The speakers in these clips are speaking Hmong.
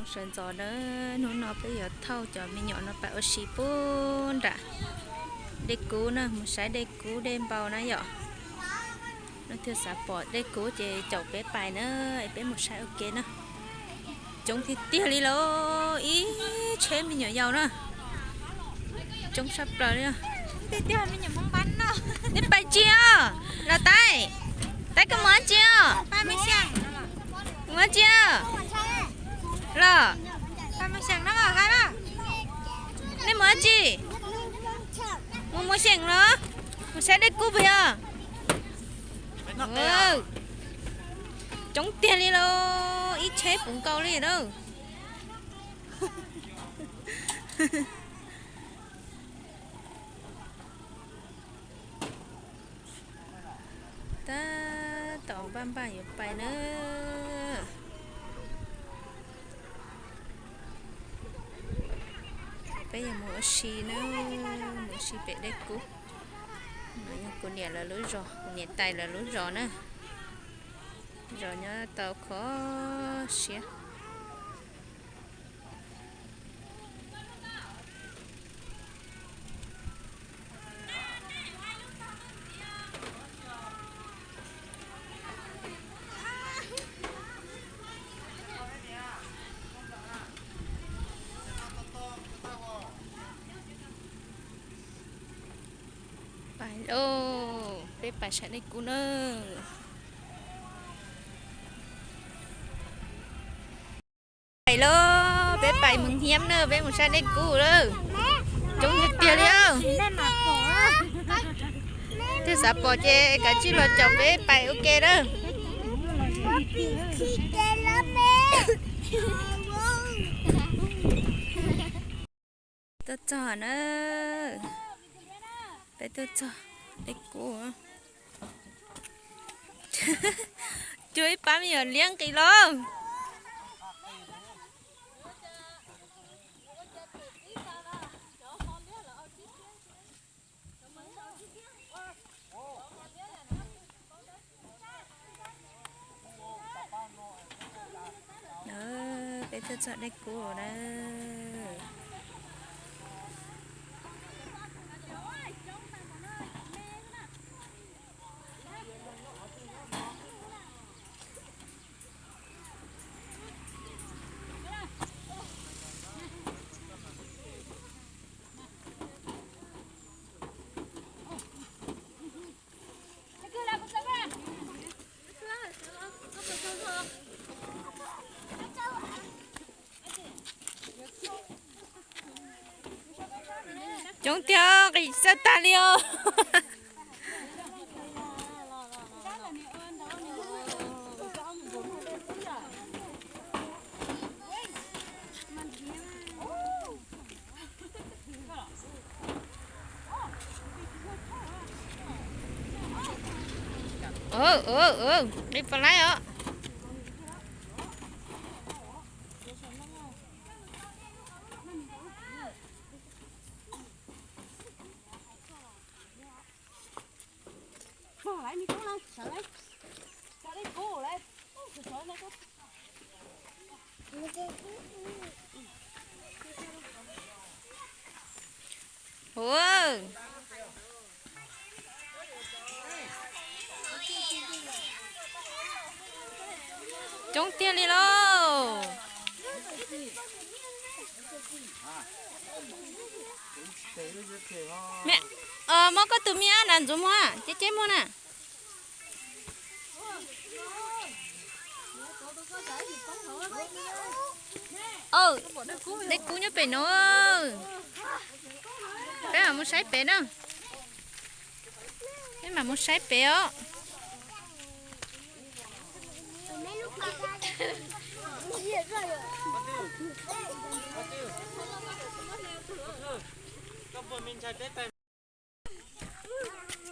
Sawv ntxov na, hnub no peb yuav thauj cov me nyuam no pais ua si puag nram dej kub na, mus saib dej kub dej npau na yom. No thiaj xav pom dej kub ces caum peb pais na, es peb mus saib ua ke na. Coob tiag tiag li lauj, ib tsheb me nyuam yaus na. Coob tshaj plaws li. Nej pais tsi os? Los Taib, Taib koj mus dab tsi os? Mus dab tsi os? Los, nej mus dab tsi? Mus mus xyeem los? Mus saib dej kub puas yog? Coob tiag li lauj, ib tsheb puv nkaus li lauj. Tab tom npaj npaj yuav pais na. Peb yuav mus ua si na, mus ua si pem dej kub. No yog kuv niam lawv lub zos, kuv niam tais lawv lub zos na. Zos nyob tau kho siab. Pais lauj, peb pais saib dej kub na. Pais lauj, peb pais mus hiab na, peb mus saib dej kub lawm. Coob tiag tiag li. Twb xav pom ces kav tsij los caum peb pais ua ke na. Tuaj txog na, peb tuaj txog dej kub. Cuag ib pab me nyuam liab nqis los. Peb tuaj txog dej kub lawm. Coob tiag, nqis txawj tag li os. Nqis pom laib os. Ua, coob tiag li lauj. Muab koj tus me ab nram ntxuav muag, ceb ceb muag na. Dej kub nyob pem no. Peb mam mus saib pem na. Peb mam mus saib pem os.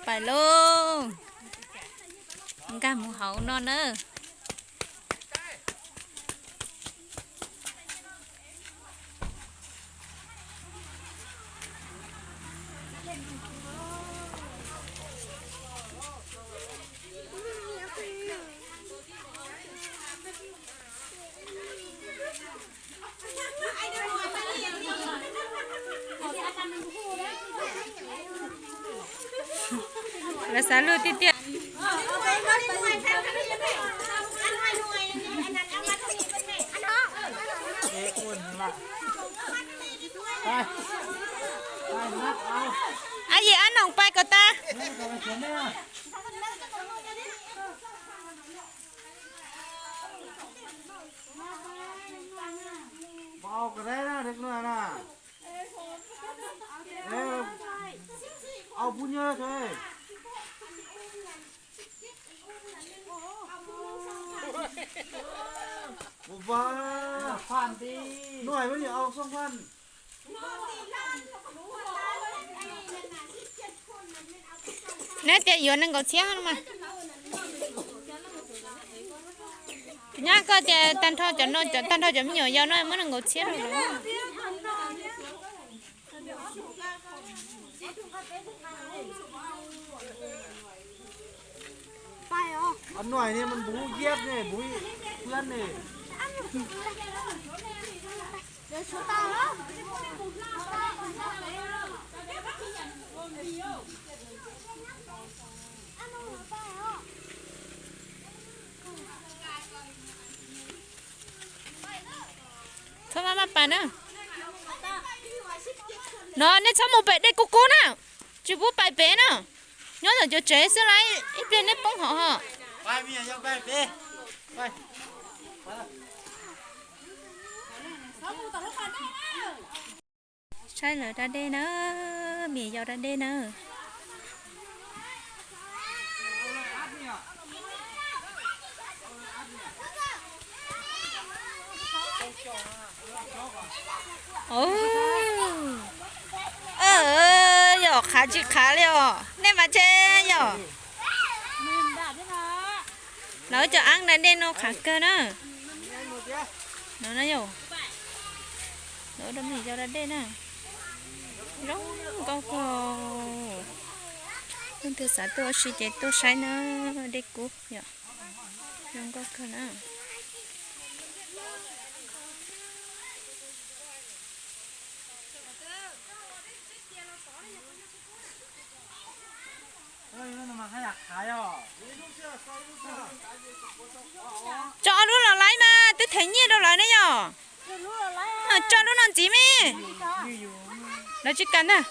Pais lauj, nkag mus hauv no na. Xav lug tiag tiag. Ab yim ab noog pais kom tas. Neb tias yuav nees nkaum txhiab no mas. Nyab koj tias tag nrho cov no, tag nrho cov me nyuam yaus no muab nees nkaum txhiab rau lawv. Noj ne, npuv iab ne, npuv iab ne. Txhob maj maj pais na. No nej txhob mus pem dej kub kub na, tsis pub pais pem na. Nyob ntawm cov tsev xwb las, ib pliag nej poob hov ho. Saib lawv da dej na, me yaus da dej na. Yog qhav tsis qhav li os, nej mas tseeb yog. Lawv cov aab da dej no qhav kawg na. No na yom, lawv da me yaus da dej na. Zoo nkauj kawg. Leej twg xav tuaj ua si ces tuaj saib na, dej kub yom. Zoo nkauj kawg na. Tso ob lub los laib mas twb them nyiaj rau lawv ne yom. Tso lub no ntxiv me. Lawv tsis kam ntag.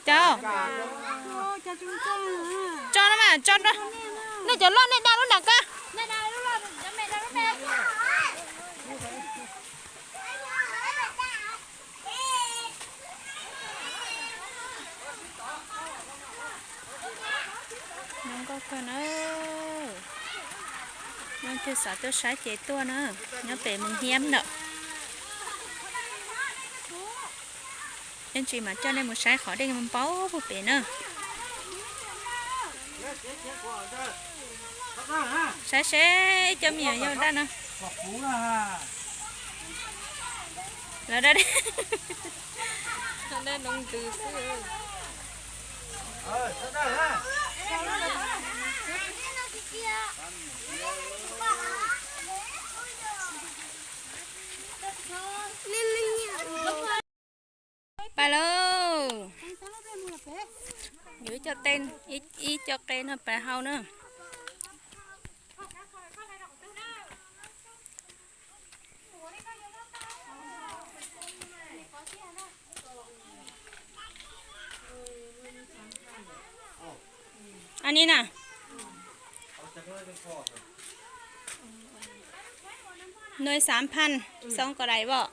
Cas tso no mas, tso, nej cov loj nej da lub nram ko. Zoo nkauj kawg na. Leej twg xav tuaj saib ces tuaj na, nyob pem Moos Hiab ntawm. Ib ntsis mam coj nej mus saib qhov dej npau puag pem na. Saib seb ib co me nyuam yaus da no. Lawv da dej. Pais lauj. Yuav ib co qe, ib co qe no pais hau na. Anw ni na, nuv xaam phan, xoom kaum daim vom.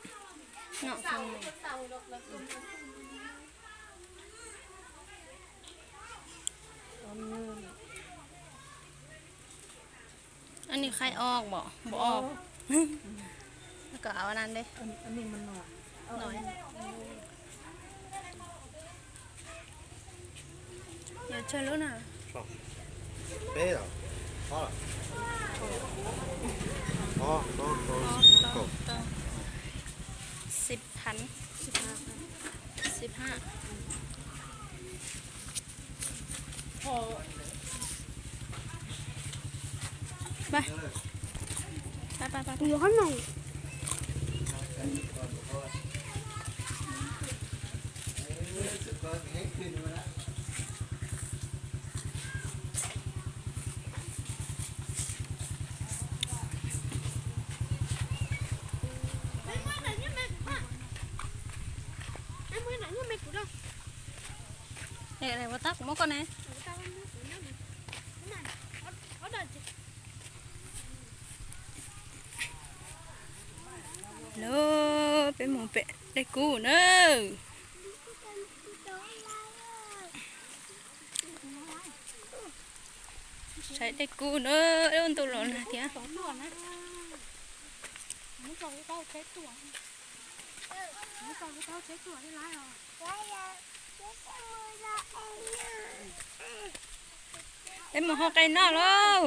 Anw ni qhaib ob vom, npaum ob. Kom au nan dej. Yog tsawg lub na? Peb los? Ob los? Ob, ob, ob, kaum. Xib phav. Xib phav. Lawm, peb mus pem dej kub nawb. Saib dej kub nawb, ntuj los nag thiab. Peb mus hau qe noj lauj.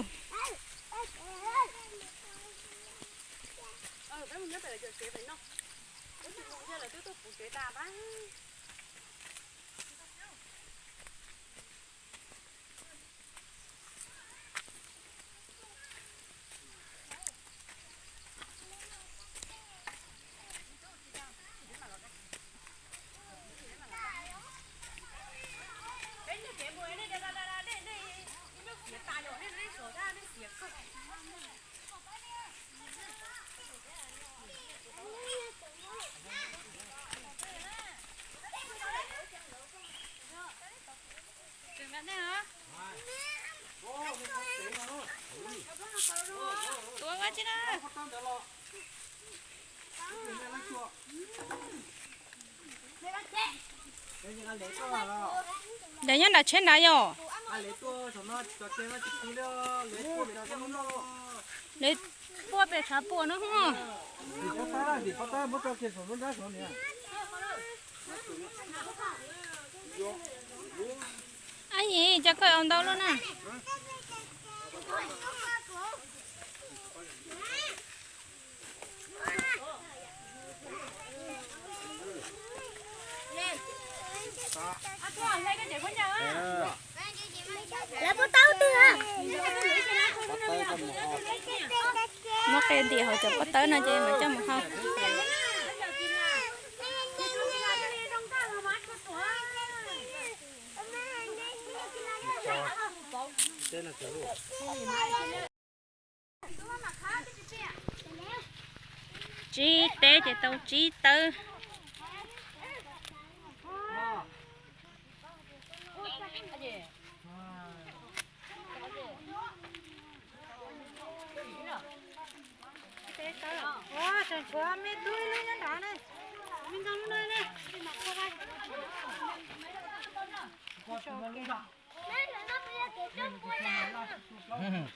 Tuav ua tsi na. Dev nyob nram tsheb nrad yom. Dev puaj pem tshav puam no. Ab yis, cas koj ua ntau luaj na. Lawv puas tau twg? Muab qe ntim hauv cov pob tawb no ces mam coj mus hau. Tsib teb ces tau tsib tawb.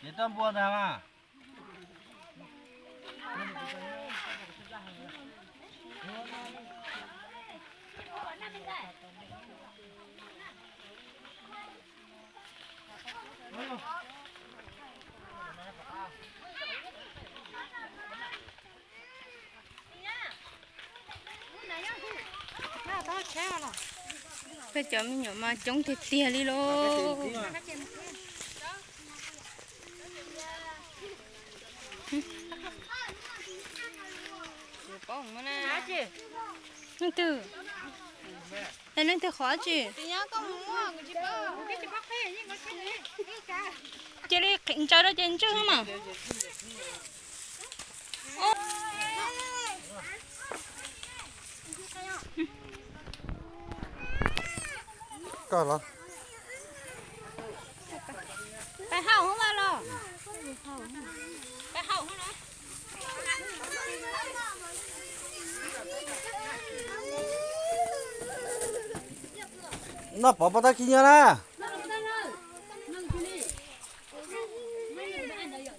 Kev toj npua ntag mas. Peb cov me nyuam mas coob tiag tiag li lauj. Leej twg? Es leej twg qhov tsi? Cia li qhim ntsaws rau ces ntswj mas. Koj los. Pais haus hauv los. Pais haus hauv los. Noj pov pob tawb khib nyiab na.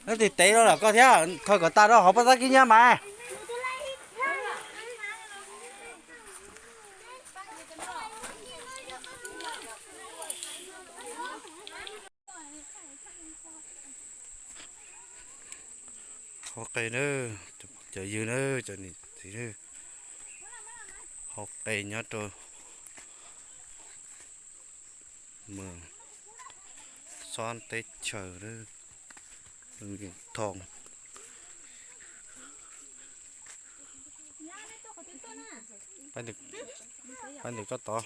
Leej twg tev rau los koj thiab, khaws kom tas rau hauv pob tawb khib nyiab mas. Hau qe na, cov ywg na, cov niam txiv na, hau qe nyob rau Mường xob teb chaws Thoo. Pab ntawm koj tod.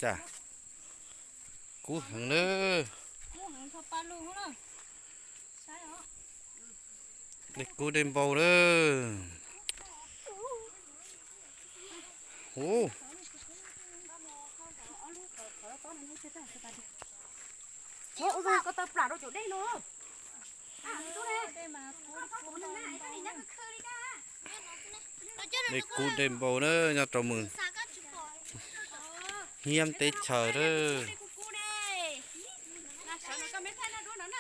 Cas kub heev na. Dej kub dej npau na. Ub, dej kub dej npau na, nyob rau mus hiab teb chaws na.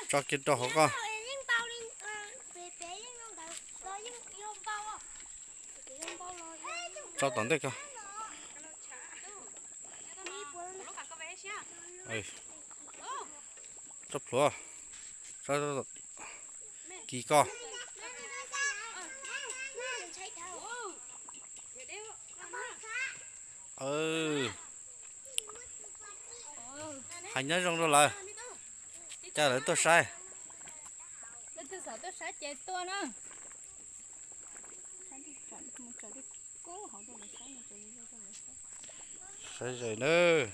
Tso kiag rau hauv ko. Tso tom ntej ko. Tso plhuav. Tso kis ko. Hais nyob zoo rau lawv, cas lawv tuaj saib. Saib ze nawb.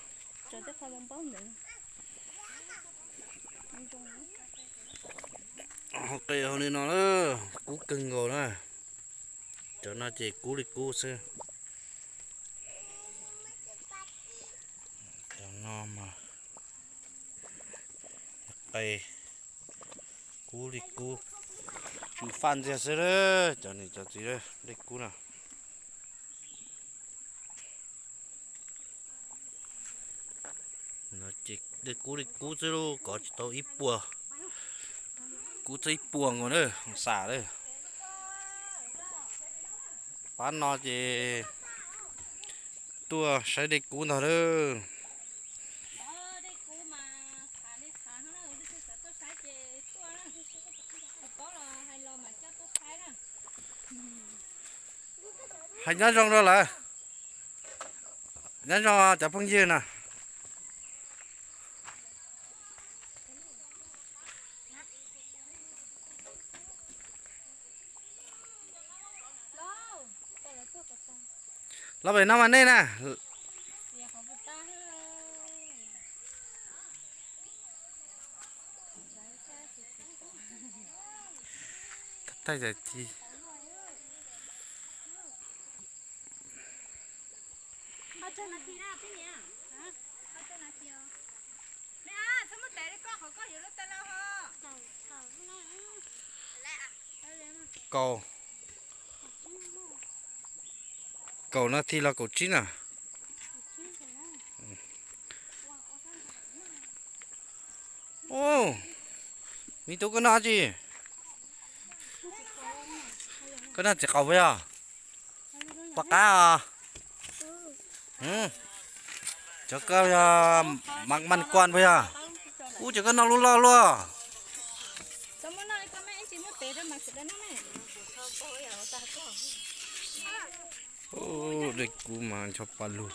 Hauv qe hauv li no, kub kawg nkaus na. Cov no ces kub li kub xwb. Cov no mas qe kub li kub, tsw faj ntxiag xwb. Cov niam cov txiv, dej kub na. Dej kub li kub xwb lauj, kov tsis tau ib puas. Kub txog ib puas nkaus na, xam lawm. Pab no ces tuaj saib dej kub ntag lauj. Hais nyob zoo rau lawv. Nyob zoo cov phooj ywg na. Los pem no mas nej na. Thaij cov ci. Kaum, kaum nas this los kaum tsib na. Ub, me tub koj noj tsi? Koj noj txiv qaub puas yog? Pom qab os. Cov koj yog mas mas kuan puas yog? Ub, cov koj noj lub loj luaj. Ub, dej kub mas ncho pa lug.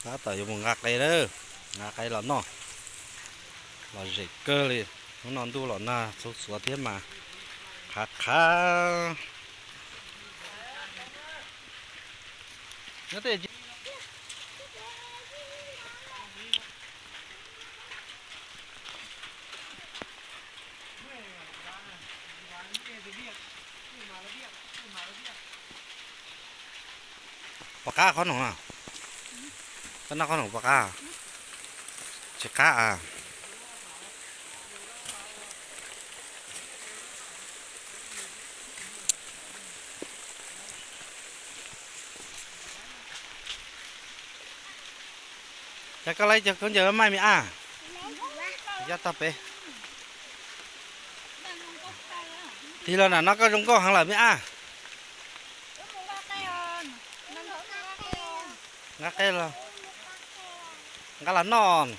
Tab tom yuav mus nqa qe lawm, nqa qe los noj. Lom zem kawg li, hnub no ntuj los nag txhua xuav thiab mas qhav qhav. Pom qab qhob noom a? Koj noj qhob noom pom qab? Tsis qab a. Cas koj laib cov khaub ncaws maj me ab? Yob tog pem. Tig los nram no koj zoo nkauj heev lawm me ab. Nqa qe los, nqa los noj.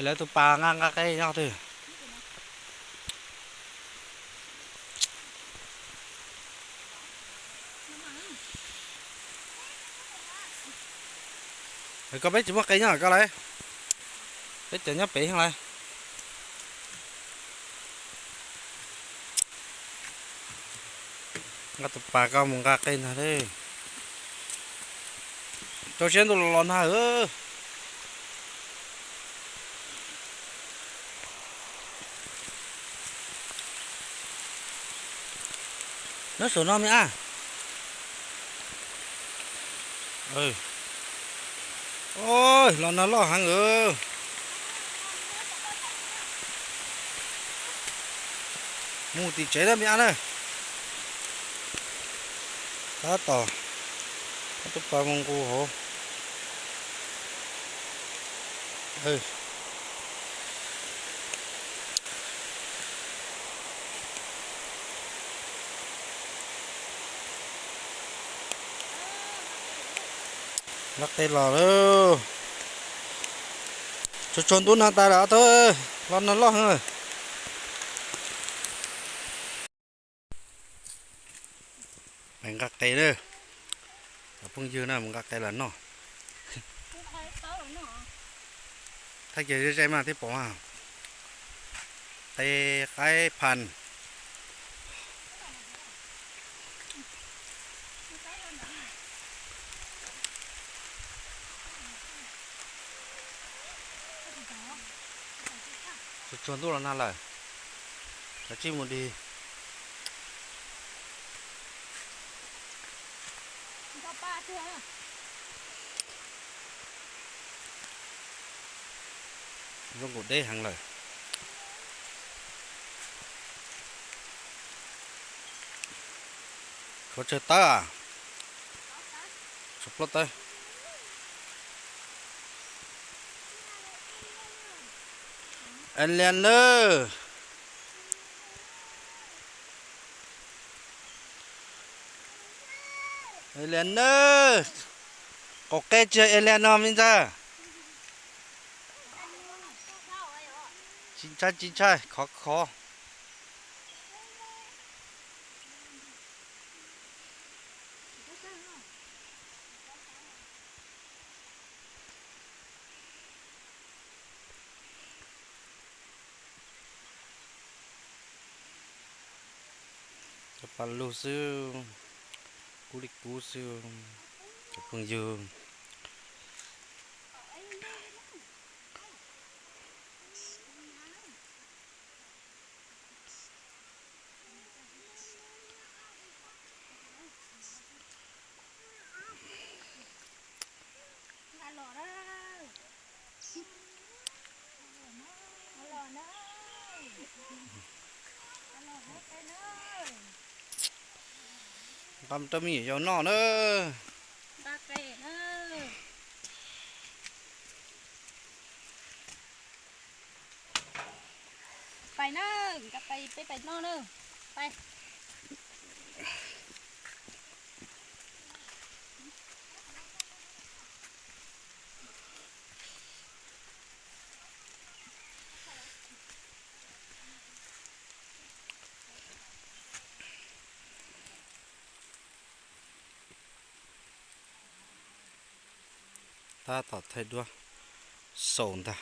Lawv tus pas nqa nqa qe nyob twg? Koj peb tsis muaj qe nyob koj lauj. Peb cov nyob pem lawm. Nqa tus pas koj mus nqa qe ntag. Rau siab ntuj los los nag. Nyob saum no me ab. Los nag loj heev. Mus tim tsev na me ab na. Tab tom, tab tom pas mus nqus hauv. Nqa qe los lawm. Tsuag tsuag ntuj nag tas lawm ob tug, los nag loj heev. Nqa qe lawm, cov phooj ywg na, mus nqa qe los noj. Thaij kiag zej zej mas thiaj pom mas. Qe qaib phan. Tsuag tsuag ntuj los nag lawm, kav tsij mus dig. Zoo nkaus deb heev lawm. Khuav tsawg tawb a? Tsawg plaub tawb. Alias nawb. Alias nawb. Qaum qe tsis yog alias no me ntxawg. Tsis ntshai tsis ntshai, khov khov. Cov pas lug xwb, kub li kub xwb, cov phooj ywg. Nqa rau me nyuam yaus noj na. Pais na, peb pais noj na. Pais. Tab tom thaij duab xaus ntag.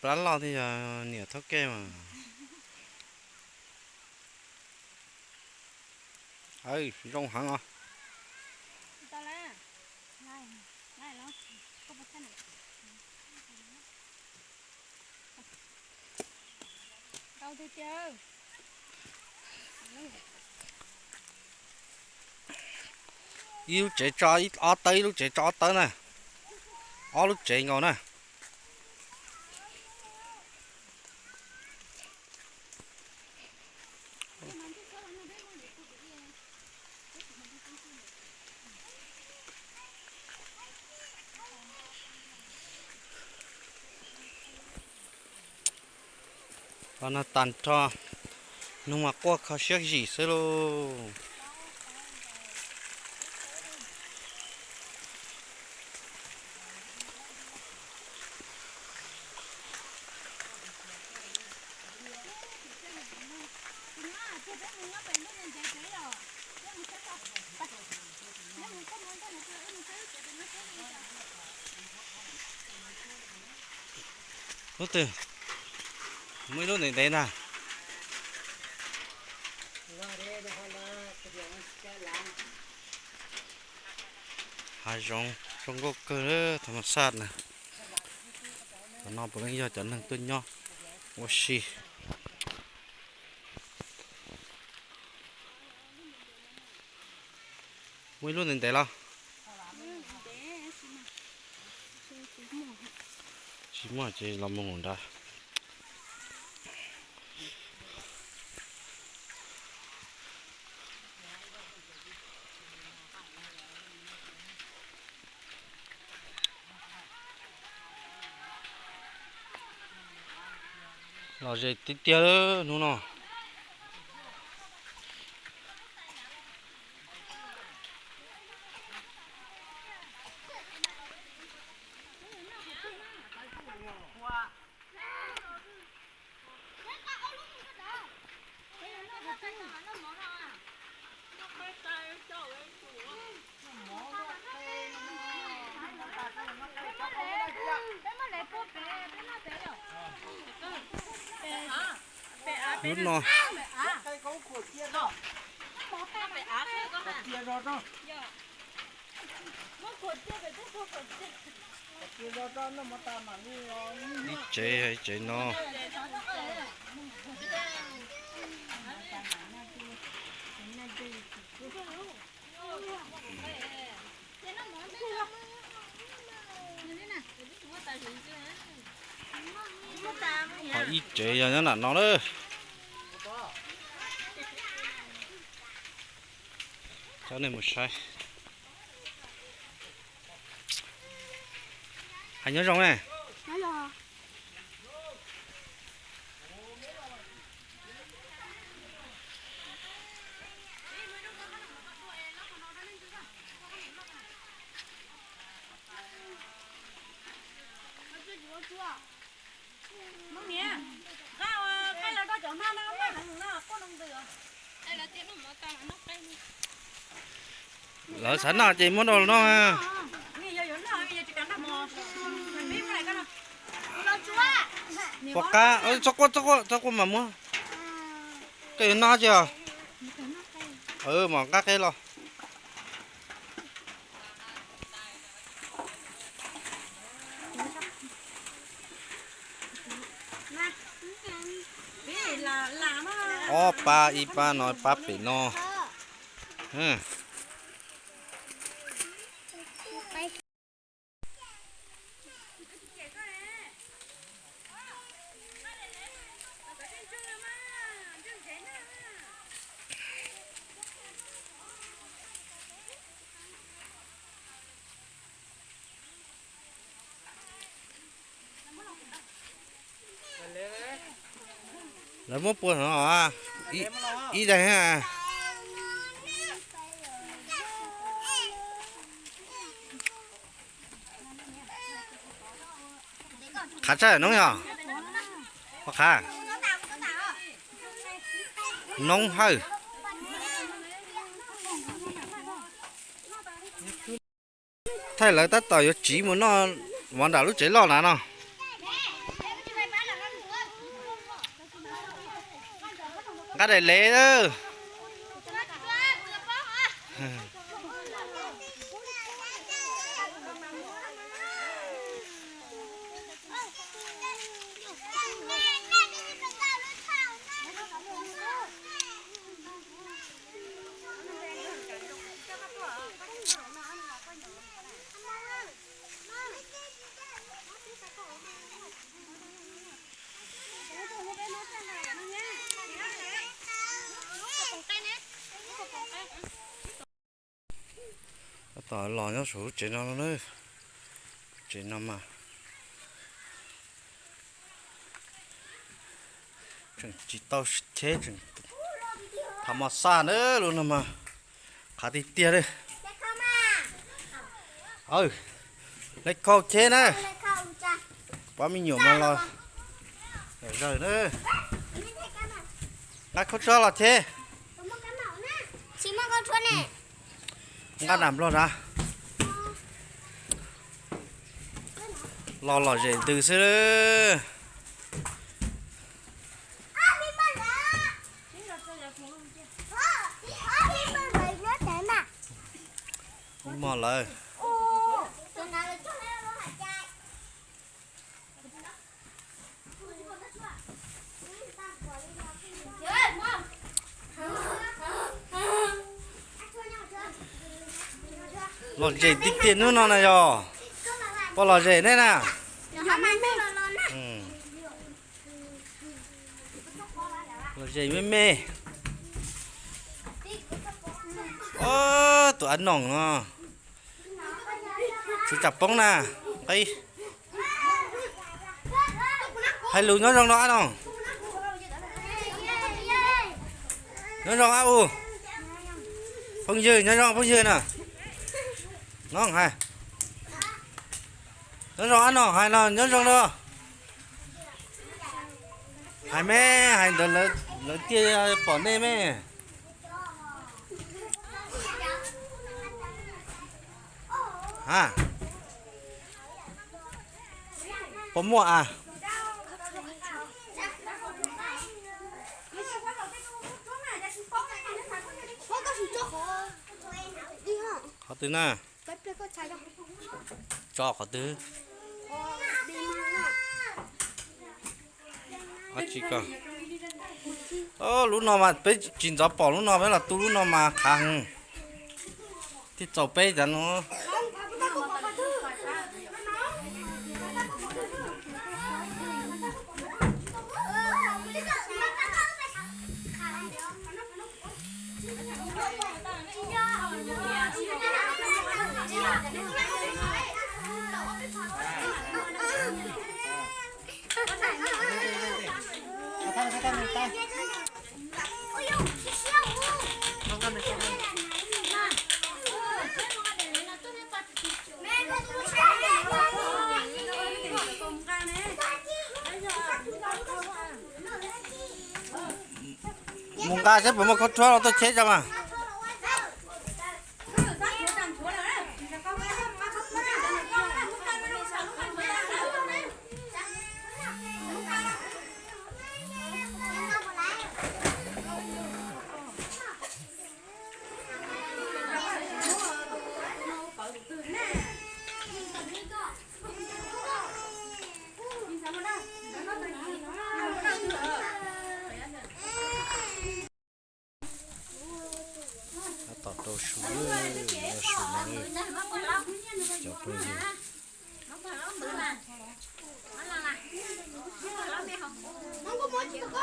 Plab loj thiaj yog niam thab kej mas. Zoo heev os. Ib lub tsev tso ob tawb, ib lub tsev tso ob tawb na. Ob lub tsev nkaus na. Los nag tag nrho, nag mas quaj kho siab zim xwb lauj. Lub twg? Muaj ib lub ntev ntev ntag. Hav zoov zoo nkauj kawg, tha mas xaj na. Qhov no puav leej yog cov neeg tuaj nyob ua si. Muaj ib lub ntev ntev los? Tsis muaj ces los mus nrad. Lom zem tiag tiag hnub no. Hnub no ib tsev, ib tsev no. Ho ib tsev yog nyob nram no lawm. Coj nej mus saib. Hais nyob zoo ne. Lawv xav noj ces muab rau lawv noj. Pom qab, txhob quaj, txhob quaj, txhob quaj mas muab. Koj yuav noj tsi os? Mam nqa qe los. Ob pab, ib pab no, ib pab pem no. Lawv muab pua no, ib daig. Qhav tshaj noob yog, qhav noob hawj. Thaij lawv tab tom yuav tsiv mus noj mov nram lub tsev loj na no. Nqa daim lev. Tab tom los nyob saum lub tsev no no na. Tsev no mas tseem tsis tau cheb, tseem tha mos xaj na, lub no mas qhav tiag tiag li. Aw, lej khau cheb na. Pab me nyuam mas los zawg na. Nqa khau tshuab los cheb. Nqa nram nplog nrad. Los lom zem ntws xwb. Mog lawm. Lom zem tiag tiag hnub no na yog. Puas lom zem nej na? Lom zem me me. Tus ab noog no. Tsum tsam poob na. Qib. Hais lus nyob zoo rau ab noog. Nyob zoo ab u. Phooj ywg, nyob zoo phooj ywg na. Noog hais. Nyob zoo ab noog hais no nyob zoo rau. Hais me, hais ntawd lawv thiaj pom nej me. Ha, puas muaj a? Qhov twg na? Tso qhov twg? Lub no mas peb tsis ntxov pom, lub no peb los tu lub no mas qhav heev, thiaj txaus peb cov no. Mus nqa seb puas muaj khaub rhuab los tuaj cheb tso mas. Tab tom rau su, rau su no, cov phooj ywg.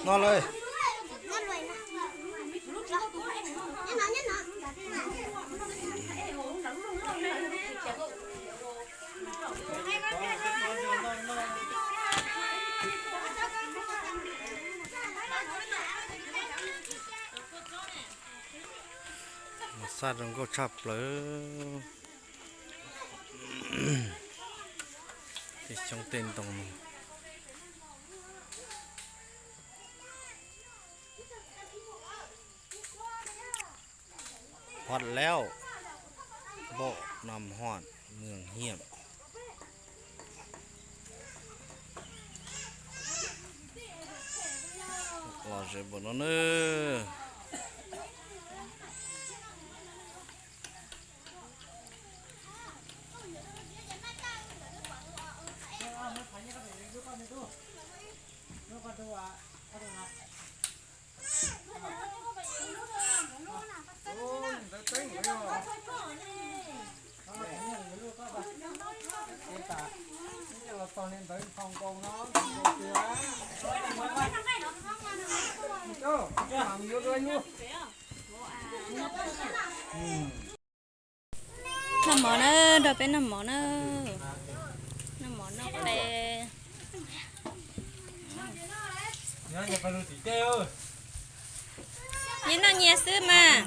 No lawm. Xaj zoo nkauj tshaj plaws. Tej xyoob tej ntoo no. Hot leo, Bom Nam Hot, Mường Hiệp. Lom zem npaum no nawb. Noj mov na, nrog peb noj mov na. Noj mov noj qe. Nyias noj nyias xwb mas.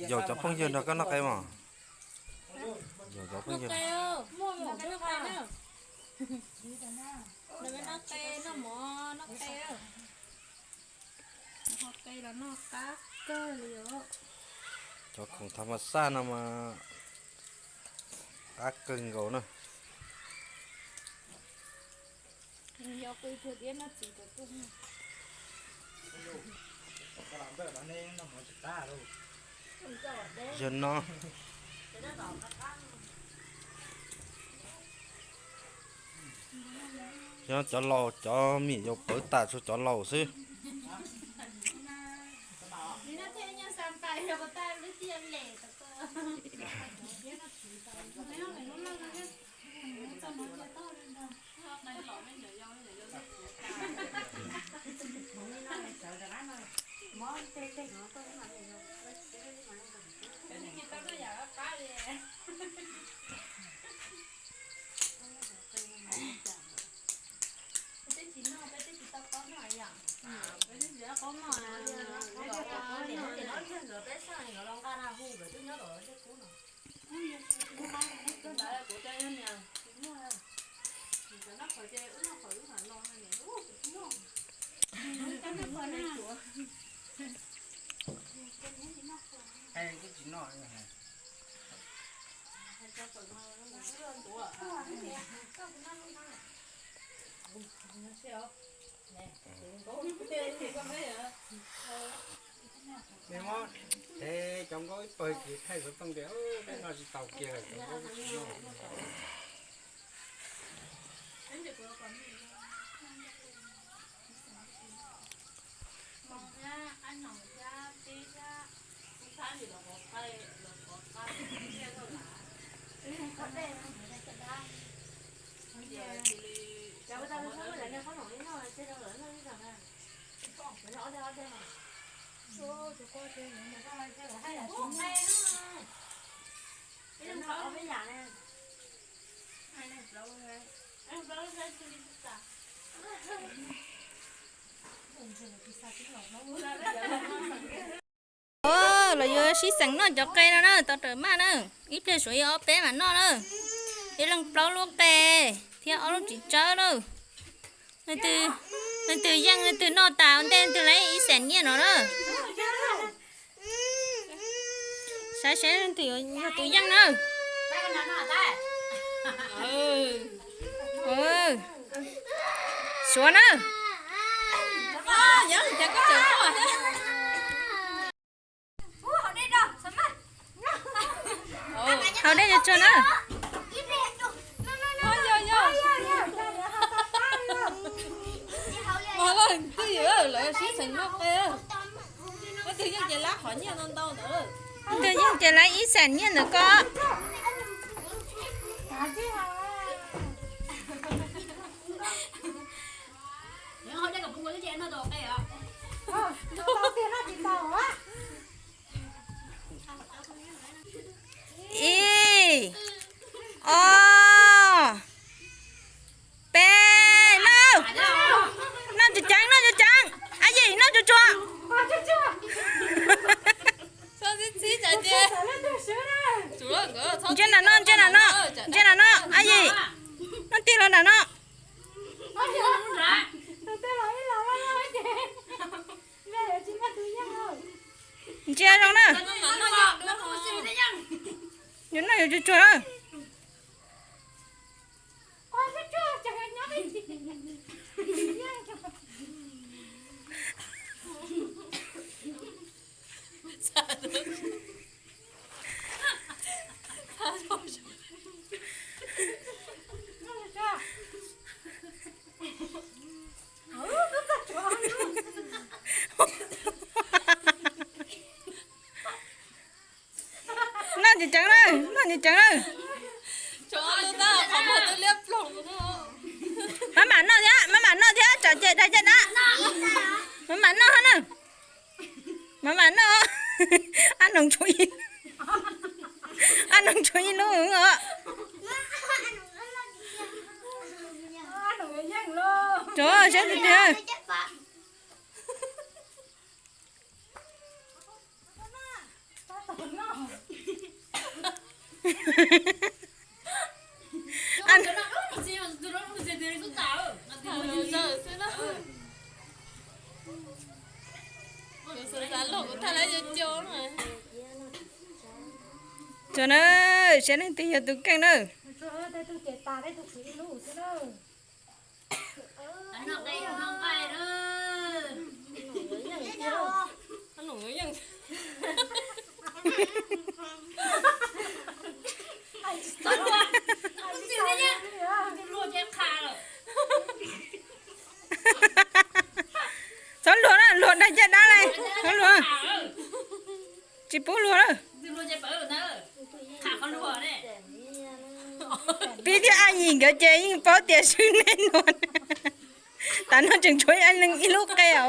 Yaum cov phooj ywg nrog koj noj qe mas. Yaum cov phooj ywg. Noj qe, noj mov, noj qe. Noj qe los noj qab kawg li os. Cov khoom tham mas xaj no mas qab kawg nkaus na. Yog no, yog cov laus, cov me nyuam yaus pawv tas tsuas cov laus xwb. Nws muab, es cov nkauj ib pawg ces thaij xov tooj tias peb noj tsis tau kiag lawm, cov nkauj tsis noj. Los yuav sib xeem noj cov qe no na, tau raws maj na. Ib pliag suav yog ob peb mam noj na. Ib leeg plaub lub qe thiab ob lub txiv tsawb na. Leej twg yeej leej twg noj tas ua ntej leej twg laib ib xees nyiaj no na. Saib seb leej twg yog tus yeej na. Suav na. Haus dej tsuag tsuag na. Twj ywm, lawv sib xeem noj qe. Leej twg yeej ces laib qhov nyiaj ntau ntau ntawd. Leej twg yeej ces laib ib xees nyiaj ntawm ko. Ib, ob, peb, noj. Noj tseem ceev, noj tseem ceev. Ab yim, noj tsuag tsuag. Ntsia nram no, ntsia nram no, ntsia nram no, ab yim. Noj tig los nram no. Ntsia zoo na. Yuav noj yuav tsuag tsuag na. Noj ceev ceev na, noj ceev ceev na. Maj mam noj thiab, maj mam noj thiab, tsam ces dag caj dab. Maj mam noj na. Maj mam noj. Ab noog tshuav ib, ab noog tshuav ib lub os. Tsov siab tiag tiag. Tsov na, saib leej twg yog tus keej na. Txhob luag na, luag dag caj dab li. Txhob luag. Tsis pub luag lawm. Pib thiab Ab Yim nkawd ces yeej paub tias swb nej nuav. Tam no tseem tshuav ib lub qe os.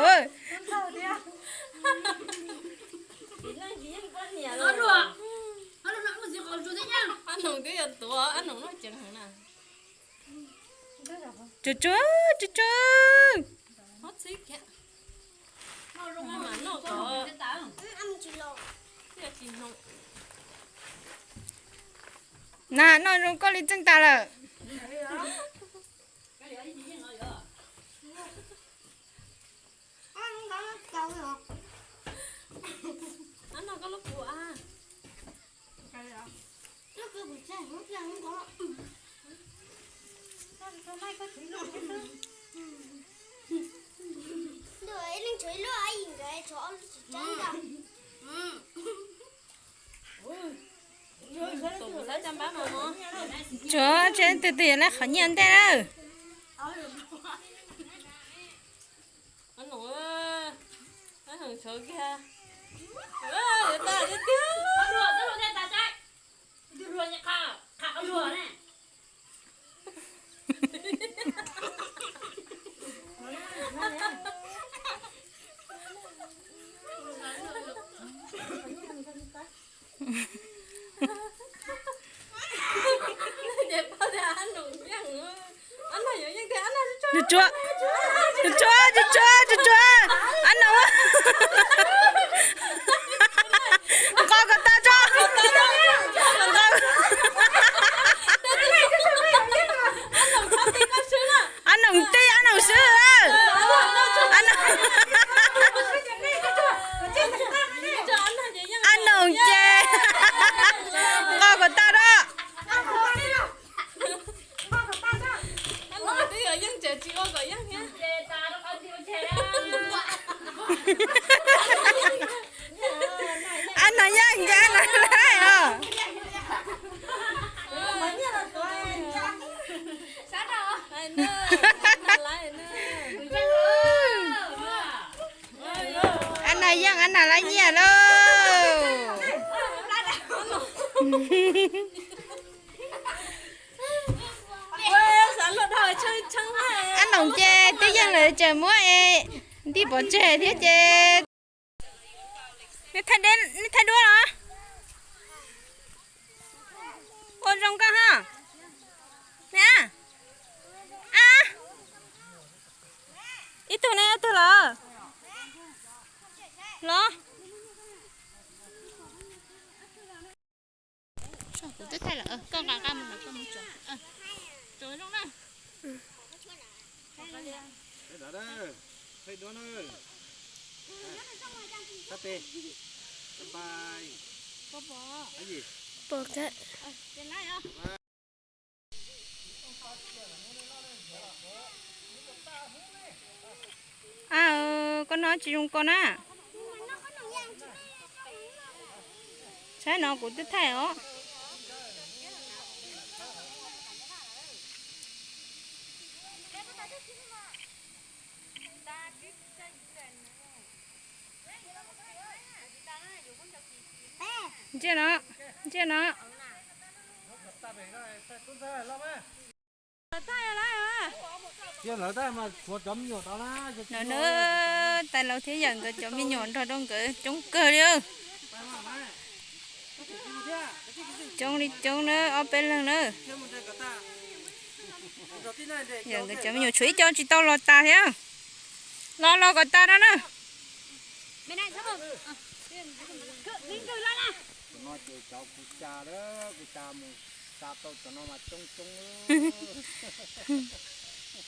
Ab Noog twb yog tuav, Ab Noog noj ceev heev na. Tsuag tsuag, tsuag tsuag. Na, noj zoo koj li txeej tas lawm. Tsuav, tseeb twg twg yuav lawv qhov nyiaj ntej lawm. Tsuag, tsuag, tsuag, tsuag, tsuag. Ab Noog, nqos kom tas tso. Ab Noog tib, Ab Noog swb. Ab Noog ces nqos kom tas tso. Ab Noog yeej ces Ab Noog lawm os. Ab Noog yeej, Ab Noog lawv nyiaj lauj. Ab Noog ces twb yeej lawm, tseem muab es nti pov tseg thiab ces. Nej thaij duab los? Ua zoo koj ho. Ab, ib tug ne, ib tug los? Los. Kuv twb thaij lawm, koj nqa nqa mus, koj mus tso. Tso zoo na. Pom ka. Ab, koj noj tsis zoo koj na. Saib no kuv twb thaij os. Ntsia no, ntsia no. Tais laus thiab yawm nkawd cov me nyuam nrog rau nkawd coob kawg li. Coob li coob na, ob peb leeg na. Yawm nkawd cov me nyuam tshuav ib co tsis tau los tas thiab. Los los kom tas no na.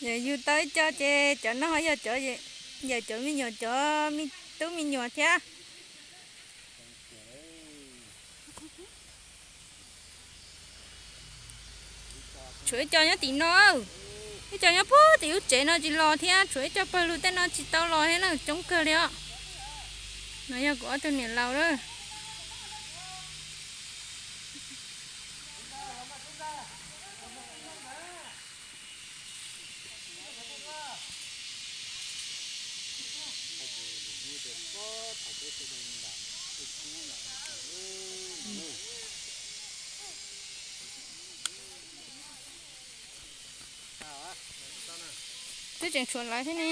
Yawm yug tau ib co ces cov no yog cov, yawm cov me nyuam, cov tub me nyuam thiab. Tshuav ib co nyob tim no, ib co nyob puag tim lub tsev no tsis los thiab, tshuav ib co pawg lug tej no tsis tau los thiab na, coob kawg li os. No yog kuv ob tug niam laus lawm. Twb tseem tshuav lawv thiab ne.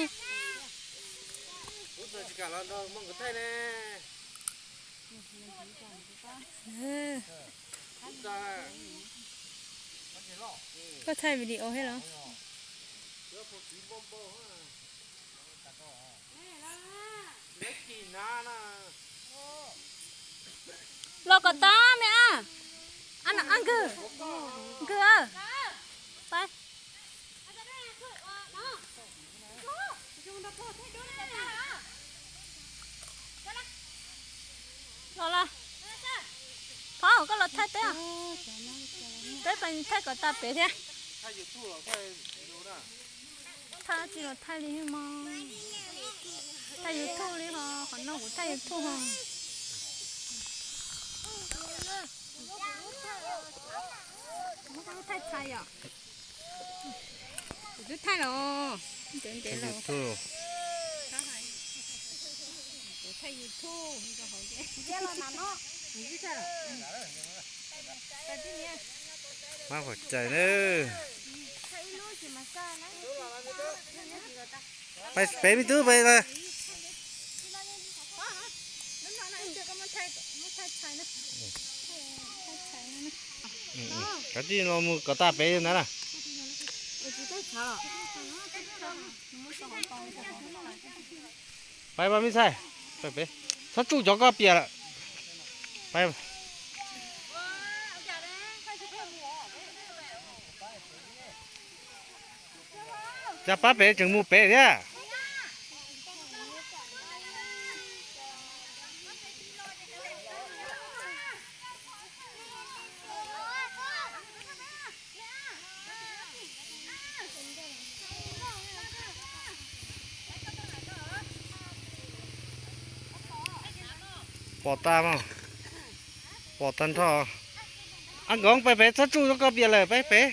Koj thaij video thiab los? Los kom tas me a. Nkws, nkws, pab. Los los. Phauj, koj los thaij peb. Peb thaij kom tas pem thiab. Thaij tsis los thaij li mog. Thaij YouTube li ho, qhov no kuv thaij YouTube ho. Thaij tshais yom. Kuv twb thaij los ntev ntev los. Kuv thaij YouTube. Mab qhuav cais na. Pais pem me tub pais na. Kav tsij los mus kom tas pem ntawd na. Pais mas me ntxhais, pais pem. Txhob tsuj cov koj piam lawm. Pais. Cas pab pem tseem mus pem thiab. Pom tag mas, pom tag nrho. Ab Nkauj, pais pem, txhob tsuj cov koj piam lawm, pais pem.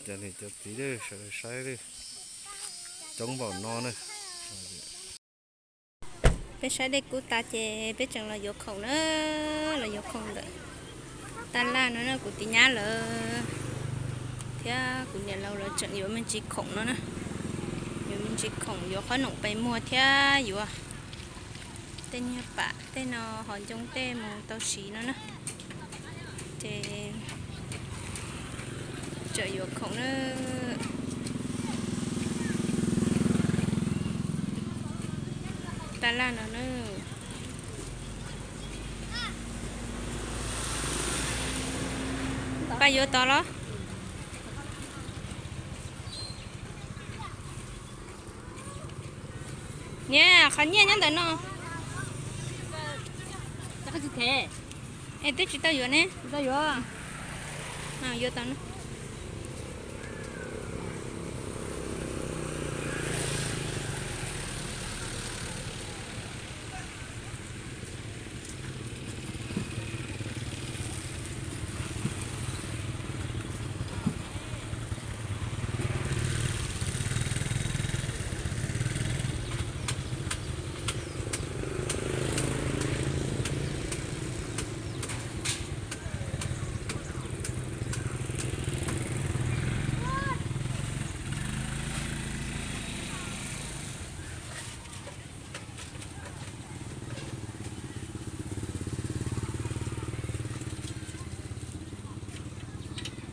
Cov niam cov txiv sawv daws saib, coob npaum no na. Peb saib dej kub tas ces peb tseem los yuav khoom na, los yuav khoom ntawm taj laj no na. Kuv tus nyab lawv thiab kuv niam laus lawv tseem yuav me ntsis khoom no na. Yuav me ntsis khoom, yuav qhob noom pes muag thiab yuav tej niag pam tej no, hos ncoo tej mus tau siv no na. Ces tseem yuav khoom na. Taj laj no na. Pab yuav tod los? Niam, qhov nyiaj nyob ntawm no. Es twb tsis tau yuav ne. Yuav tau.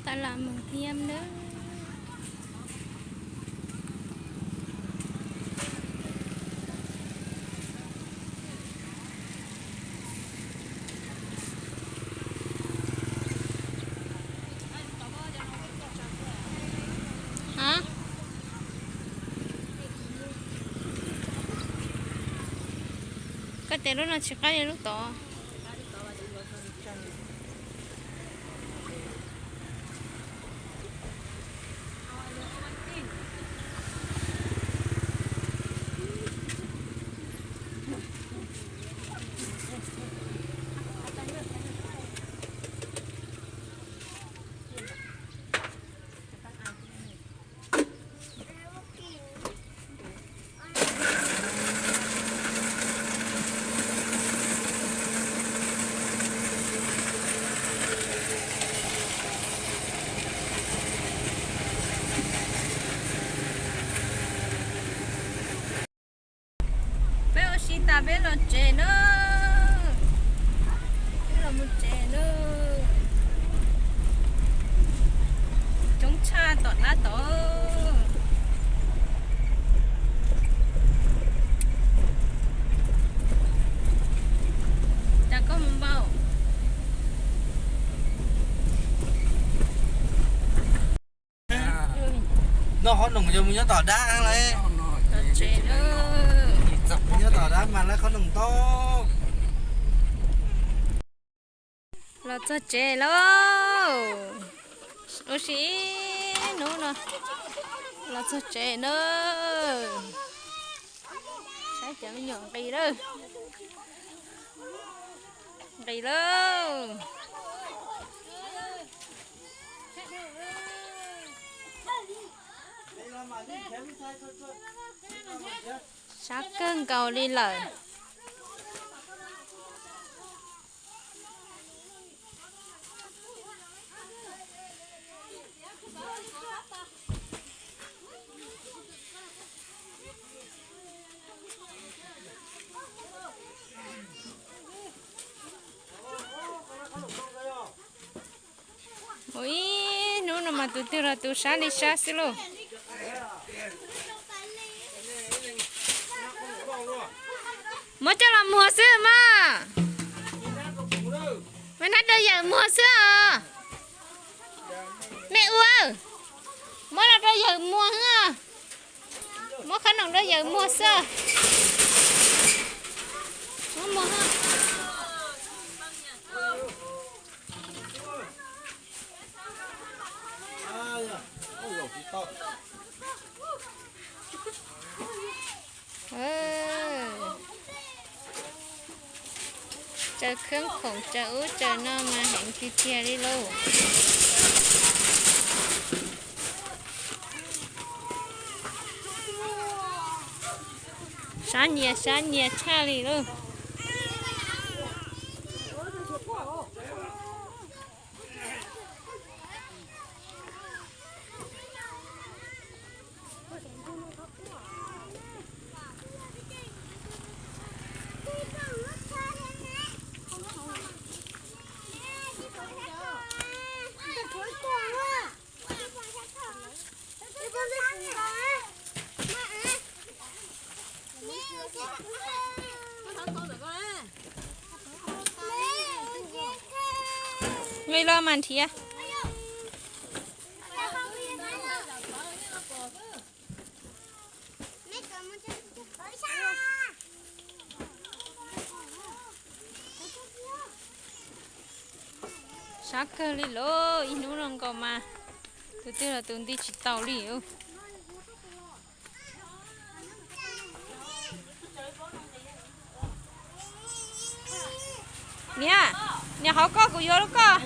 Tau los mus thiab nawb. Koj tias lub no tsis qab li lub tod. Peb ua si tas peb los tsev na. Peb los mus tsev na. Coob tshaj tom dab tod. Cas koj mus npaum. Noj qhob noom yog mus nyob tom dab lawm. Nyob tom dab mas lawv qhob noom tau. Los txog tsev lauj. Ua si ib hnub no los txog tsev na. Saib cov me nyuam nqis lawm. Nqis lawm. Sab kawg nkaus li lawm. Ua ib hnub no mas tus twg los tus sab li sab xwb lauj. Muab coj los muag xwb mas. Muab nab rau yawm muag xwb os. Me ua, muab los rau yawm muag xwb. Muab qhob noom rau yawm muag xwb. Muab muag. Tsaws khab khoom tsaws ub tsaws no mas heev tiag tiag li lauj. Sab nyias sab nyias tshaj li lauj. Vij los mas nrhiav. Sab kawg li lauj, ib hnub no nkaus mas tus twg los tus nti tsis tau li. Niam, niam hauv koj kuv yuav lub koj.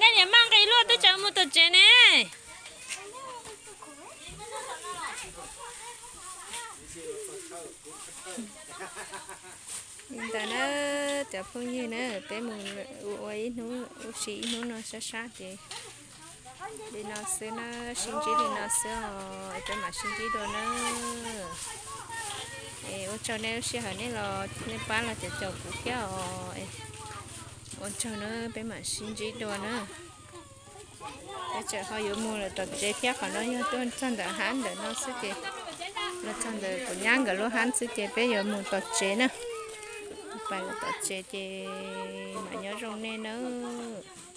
Nej niam maj nqis luaj twb tseem mus tom tsev ne. Li ntawd na, cov phooj ywg na, peb mus ua ib hnub, ua si ib hnub no sab sab ces li no xwb na, sib ntsib li no xwb os, peb mam sib ntsib dua na. Es ua tsaug nej lub sij hawm nej los nej pab los caum caum kuv thiab os. Ua tsaug na, peb mam sib ntsib dua na. Peb tseem ho yuav mus lawm tom tsev thiab, qhov no yog tuaj txog ntawm hab ntawm no xwb ces, los txog ntawm kuv nyab nkawd lub hab xwb ces peb yuav mus tom tsev na. Pais lawm tom tsev ces mam nyob zoo nej nawb.